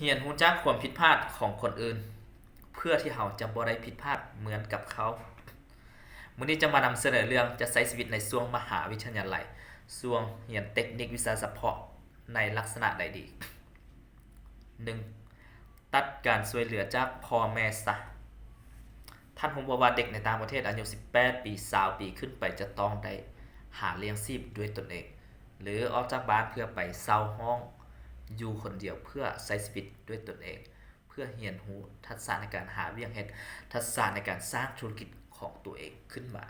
ຮຽນຮູ້ຈາກຄວາມຜິດພາດຂອງຄົນອື່ນ ເພື່ອທີ່ເຮົາຈະບໍ່ໄດ້ຜິດພາດເໝືອນກັບເຂົາ. ມື້ນີ້ຈະມານຳສະເໜີເລື່ອງຈະໃຊ້ຊີວິດໃນຊ່ວງມະຫາວິທະຍາໄລ, ຊ່ວງຮຽນເຕັກນິກວິຊາສະເພາະໃນລັກສະນະໃດດີ? ໜຶ່ງ, ຕັດການຊ່ວຍເຫຼືອຈາກພໍ່ແມ່ຊະ. ທ່ານຮູ້ບໍ່ວ່າເດັກໃນຕ່າງປະເທດອາຍຸສິບແປດປີ, ຊາວປີຂຶ້ນໄປ ຈະຕ້ອງໄດ້ຫາລ້ຽງຊີບດ້ວຍຕົນເອງ ຫຼື ອອກຈາກບ້ານເພື່ອໄປເຊົ່າຫ້ອງຢູ່ຄົນດຽວ ເພື່ອໃຊ້ຊີວິດດ້ວຍຕົນເອງ, ເພື່ອຮຽນຮູ້ທັກສະໃນການຫາວຽກເຮັດ, ທັກສະໃນການສ້າງທຸລະກິດຂອງຕົວເອງຂຶ້ນມາ.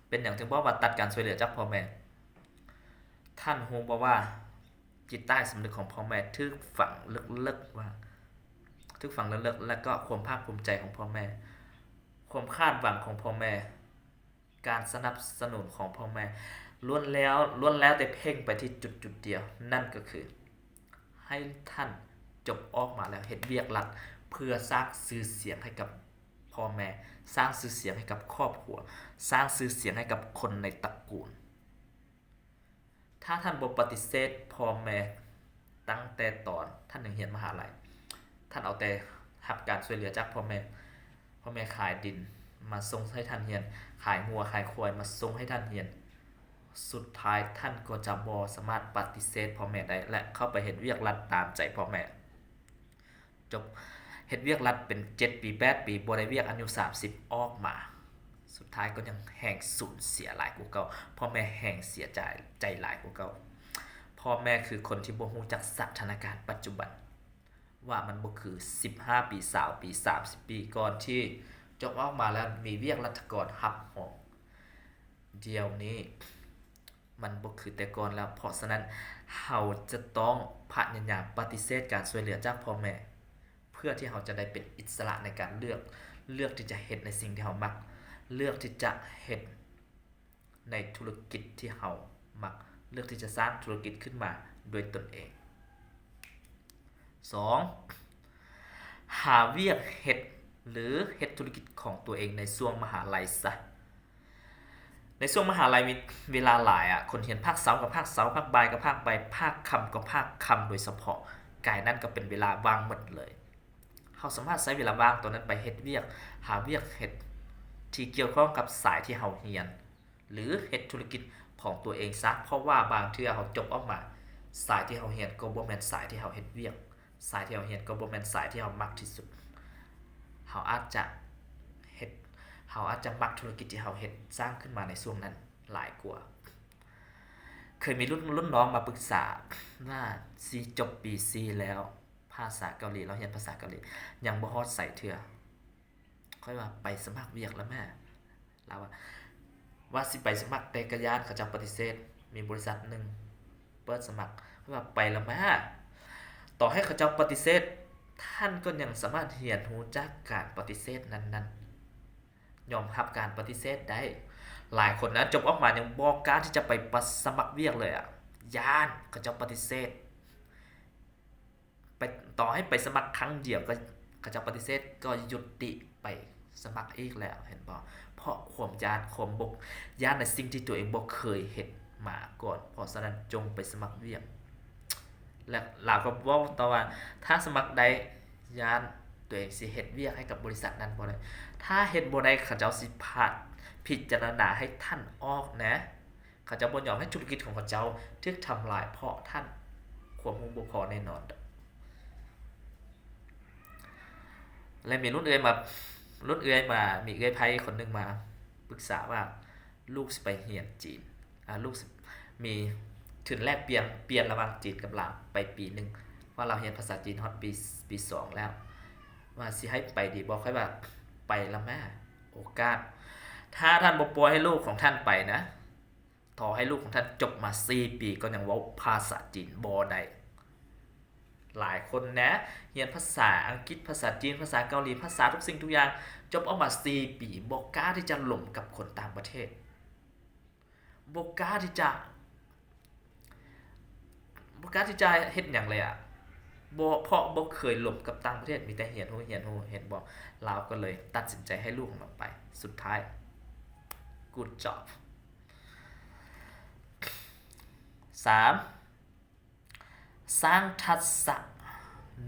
ເປັນຫຍັງຈຶ່ງບອກວ່າຕັດການຊ່ວຍເຫຼືອຈາກພໍ່ແມ່? ທ່ານຮູ້ບໍ່ວ່າ ຈິດໃຕ້ສຳນຶກຂອງພໍ່ແມ່ຖືກຝັງເລິກໆວ່າ, ຖືກຝັງເລິກໆ ແລະ ກໍຄວາມພາກພູມໃຈຂອງພໍ່ແມ່, ຄວາມຄາດຫວັງຂອງພໍ່ແມ່, ການສະໜັບສະໜູນຂອງພໍ່ແມ່ ລ້ວນແລ້ວ, ລ້ວນແລ້ວແຕ່ເພັ່ງໄປທີ່ຈຸດໆດຽວ, ນັ້ນກໍຄື ໃຫ້ທ່ານຈົບອອກມາແລ້ວເຮັດວຽກລັດ ເພື່ອສ້າງຊື່ສຽງໃຫ້ກັບພໍ່ແມ່, ສ້າງຊື່ສຽງໃຫ້ກັບຄອບຄົວ, ສ້າງຊື່ສຽງໃຫ້ກັບຄົນໃນຕະກູນ. ຖ້າທ່ານບໍ່ປະຕິເສດພໍ່ແມ່ຕັ້ງແຕ່ຕອນທ່ານຍັງຮຽນມະຫາໄລ, ທ່ານເອົາແຕ່ຮັບການຊ່ວຍເຫຼືອຈາກພໍ່ແມ່, ພໍ່ແມ່ຂາຍດິນມາສົ່ງໃຫ້ທ່ານຮຽນ, ຂາຍງົວຂາຍຄວາຍມາສົ່ງໃຫ້ທ່ານຮຽນ, ສຸດທ້າຍທ່ານກໍຈະບໍ່ສາມາດປະຕິເສດພໍ່ແມ່ໄດ້ ແລະ ເຂົ້າໄປເຮັດວຽກລັດຕາມໃຈພໍ່ແມ່. ຈົບເຮັດວຽກລັດເປັນເຈັດປີແປດປີ ບໍ່ໄດ້ວຽກ ອາຍຸສາມສິບອອກມາ, ສຸດທ້າຍກໍຍັງແຮ່ງສູນເສຍຫຼາຍກວ່າເກົ່າ, ພໍ່ແມ່ແຮ່ງເສຍໃຈ ໃຈຫຼາຍກວ່າເກົ່າ. ພໍ່ແມ່ຄືຄົນທີ່ບໍ່ຮູ້ຈັກສະຖານະການປັດຈຸບັນ ວ່າມັນບໍ່ຄືສິບຫ້າປີ, ຊາວປີ, ສາມສິບປີ ກ່ອນທີ່ຈົບອອກມາແລ້ວມີວຽກລັດຖະກອນຮັບຮອງ. ດຽວນີ້ມັນບໍ່ຄືແຕ່ກ່ອນແລ້ວ, ເພາະສະນັ້ນເຮົາຈະຕ້ອງພະຍາຍາມປະຕິເສດການຊ່ວຍເຫຼືອຈາກພໍ່ແມ່ ເພື່ອທີ່ເຮົາຈະໄດ້ເປັນອິດສະຫຼະໃນການເລືອກ, ເລືອກທີ່ຈະເຮັດໃນສິ່ງທີ່ເຮົາມັກ, ເລືອກທີ່ຈະເຮັດໃນທຸລະກິດທີ່ເຮົາມັກ, ເລືອກທີ່ຈະສ້າງທຸລະກິດຂຶ້ນມາດ້ວຍຕົນເອງ. ສອງ, ຫາວຽກເຮັດ ຫຼື ເຮັດທຸລະກິດຂອງຕົວເອງໃນຊ່ວງມະຫາໄລຊະ. ໃນຊ່ວງມະຫາໄລມີເວລາຫຼາຍອະ, ຄົນຮຽນພາກເຊົ້າກໍພາກເຊົ້າ, ພາກບ່າຍກໍພາກບ່າຍ, ພາກຄ່ຳກໍພາກຄ່ຳ, ໂດຍສະເພາະກາຍນັ້ນກໍເປັນເວລາວ່າງໝົດເລີຍ. ເຮົາສາມາດໃຊ້ເວລາວ່າງຕົວນັ້ນໄປເຮັດວຽກ, ຫາວຽກເຮັດທີ່ກ່ຽວຂ້ອງກັບສາຍທີ່ເຮົາຮຽນ ຫຼື ເຮັດທຸລະກິດຂອງຕົວເອງຊະ, ເພາະວ່າບາງເທື່ອເຮົາຈົບອອກມາ, ສາຍທີ່ເຮົາຮຽນກໍບໍ່ແມ່ນສາຍທີ່ເຮົາເຮັດວຽກ, ສາຍທີ່ເຮົາຮຽນກໍບໍ່ແມ່ນສາຍທີ່ເຮົາມັກທີ່ສຸດ. ເຮົາອາດຈະເຮັດ, ເຮົາອາດຈະມັກທຸລະກິດທີ່ເຮົາເຮັດສ້າງຂຶ້ນມາໃນຊ່ວງນັ້ນຫຼາຍກວ່າ. ເຄີຍມີລຸ້ນ, ລຸ້ນນ້ອງມາປຶກສາວ່າຊິຈົບປີສີ່ແລ້ວ, ພາສາເກົາຫຼີ, ລາວຮຽນພາສາເກົາຫຼີຍັງບໍ່ຮອດໃສເທື່ອ. ຂ້ອຍວ່າໄປສະໝັກວຽກແລ້ວແມ້. ລາວວ່າ ວ່າຊິໄປສະໝັກ ແຕ່ກະຢ້ານເຂົາເຈົ້າປະຕິເສດ. ມີບໍລິສັດໜຶ່ງເປີດສະໝັກ, ຂ້ອຍວ່າໄປລະມາ. ຕໍ່ໃຫ້ເຂົາເຈົ້າປະຕິເສດ, ທ່ານກໍຍັງສາມາດຮຽນຮູ້ຈາກການປະຕິເສດນັ້ນໆ, ຍອມຮັບການປະຕິເສດໄດ້. ຫຼາຍຄົນນະ ຈົບອອກມາຍັງບໍ່ກ້າທີ່ຈະໄປປະ, ສະໝັກວຽກເລີຍອະ, ຢ້ານເຂົາເຈົ້າປະຕິເສດ. ໄປ, ຕໍ່ໃຫ້ໄປສະໝັກຄັ້ງດຽວກໍ ເຂົາເຈົ້າປະຕິເສດ ກໍຢຸດຕິໄປສະໝັກອີກແລ້ວ, ເຫັນບໍ່? ເພາະຄວາມຢ້ານ, ຄວາມບໍ່, ຢ້ານໃນສິ່ງທີ່ຕົວເອງບໍ່ເຄີຍເຮັດມາກ່ອນ, ເພາະສະນັ້ນຈົ່ງໄປສະໝັກວຽກ. ແລະ ລາວກໍເວົ້າຕໍ່ວ່າ ຖ້າສະໝັກໄດ້, ຢ້ານຕົວເອງຊິເຮັດວຽກໃຫ້ກັບບໍລິສັດນັ້ນບໍ່ໄດ້. ຖ້າເຮັດບໍ່ໄດ້, ເຂົາເຈົ້າຊິພາດ, ພິຈາລະນາໃຫ້ທ່ານອອກນະ. ເຂົາເຈົ້າບໍ່ຍອມໃຫ້ທຸລະກິດຂອງເຂົາເຈົ້າຖືກທຳລາຍເພາະທ່ານຄວາມຮູ້ບໍ່ພໍແນ່ນອນ. ແລະ ມີລຸ້ນເອື້ອຍມາ, ລຸ້ນເອື້ອຍມາ, ມີເອື້ອຍໃພ້ຄົນໜຶ່ງມາປຶກສາວ່າລູກຊິໄປຮຽນຈີນ, ອາ, ລູກຊິມີທຶນແລກປ່ຽນ, ປ່ຽນລະຫວ່າງຈີນກັບລາວໄປປີໜຶ່ງ, ວ່າລາວຮຽນພາສາຈີນຮອດປີ, ປີສອງແລ້ວ, ວ່າຊິໃຫ້ໄປດີບໍ່? ຂ້ອຍວ່າໄປລະແມ້, ໂອກາດ, ຖ້າທ່ານບໍ່ປ່ອຍໃຫ້ລູກຂອງທ່ານໄປນະ, ຕໍ່ໃຫ້ລູກຂອງທ່ານຈົບມາສີ່ປີ ກໍຍັງເວົ້າພາສາຈີນບໍ່ໄດ້. ຫຼາຍຄົນນະ ຮຽນພາສາອັງກິດ, ພາສາຈີນ, ພາສາເກົາຫຼີ, ພາສາທຸກສິ່ງທຸກຢ່າງ, ຈົບອອກມາສີ່ປີ ບໍ່ກ້າທີ່ຈະລົມກັບຄົນຕ່າງປະເທດ, ບໍ່ກ້າທີ່ຈະ, ບໍ່ກ້າທີ່ຈະເຮັດຫຍັງເລີຍອະ, ບໍ່, ເພາະບໍ່ເຄີຍລົມກັບຕ່າງປະເທດ, ມີແຕ່ຮຽນຮູ້, ຮຽນຮູ້, ເຫັນບໍ່? ລາວກໍເລີຍຕັດສິນໃຈໃຫ້ລູກຂອງລາວໄປ. ສຸດທ້າຍ Good job. ສາມ, ສ້າງທັກສະ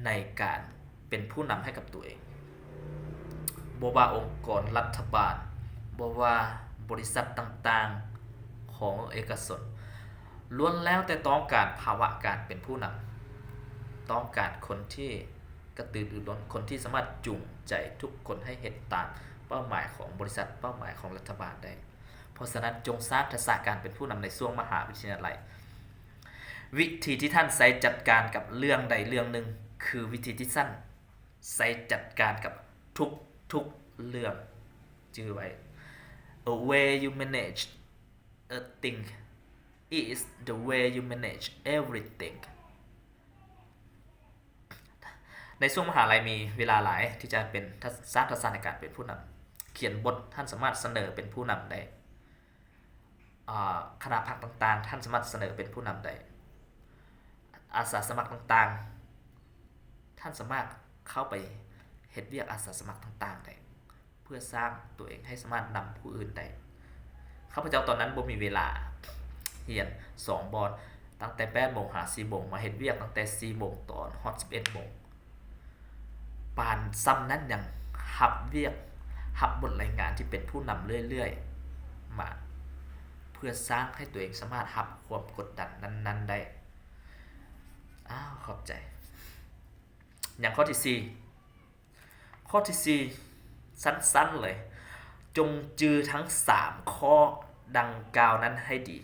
ໃນການເປັນຜູ້ນຳໃຫ້ກັບຕົວເອງ. ບໍ່ວ່າອົງກອນລັດຖະບານ, ບໍ່ວ່າບໍລິສັດຕ່າງໆຂອງເອກະຊົນ ລ້ວນແລ້ວແຕ່ຕ້ອງການພາວະການເປັນຜູ້ນຳ, ຕ້ອງການຄົນທີ່ກະຕືລືລົ້ນ, ຄົນທີ່ສາມາດຈູງໃຈທຸກຄົນໃຫ້ເຮັດຕາມເປົ້າໝາຍຂອງບໍລິສັດ, ເປົ້າໝາຍຂອງລັດຖະບານໄດ້. ເພາະສະນັ້ນ, ຈົ່ງສ້າງທັກສະການເປັນຜູ້ນຳໃນຊ່ວງມະຫາວິທະຍາໄລ. ວິທີທີ່ທ່ານໃຊ້ຈັດການກັບເລື່ອງໃດເລື່ອງໜຶ່ງ ຄືວິທີທີ່ທ່ານໃຊ້ຈັດການກັບທຸກໆເລື່ອງ. ຈື່ໄວ້, A way you manage a thing is the way you manage everything. ໃນຊ່ວງມະຫາໄລມີເວລາຫຼາຍທີ່ຈະເປັນທັກ ສ້າງທັກສະໃນການເປັນຜູ້ນຳ, ຂຽນບົດ, ທ່ານສາມາດສະເໜີເປັນຜູ້ນຳໄດ້. ອາ ຄະນະພັກຕ່າງໆ, ທ່ານສາມາດສະເໜີເປັນຜູ້ນຳໄດ້. ອາສາສະໝັກຕ່າງໆ, ທ່ານສາມາດເຂົ້າໄປເຮັດວຽກອາສາສະໝັກຕ່າງໆໄດ້ ເພື່ອສ້າງຕົວເອງໃຫ້ສາມາດນຳຜູ້ອື່ນໄດ້. ຂ້າພະເຈົ້າຕອນນັ້ນບໍ່ມີເວລາຮຽນສອງບ່ອນ, ຕັ້ງແຕ່ແປດໂມງຫາສີ່ໂມງ, ມາເຮັດວຽກຕັ້ງແຕ່ສີ່ໂມງຕອນຮອດສິບເອັດໂມງ. ປານຊ່ຳນັ້ນຍັງຮັບວຽກ, ຮັບບົດລາຍງານທີ່ເປັນຜູ້ນຳເລື້ອຍໆມາ ເພື່ອສ້າງໃຫ້ຕົວເອງສາມາດຮັບຄວາມກົດດັນນັ້ນໆໄດ້. ອ້າວ ຂອບໃຈ. ຍັງຂໍ້ທີສີ່. ຂໍ້ທີສີ່ ສັ້ນໆເລີຍ, ຈົ່ງຈື່ທັງສາມຂໍ້ດັ່ງກ່າວນັ້ນໃຫ້ດີ.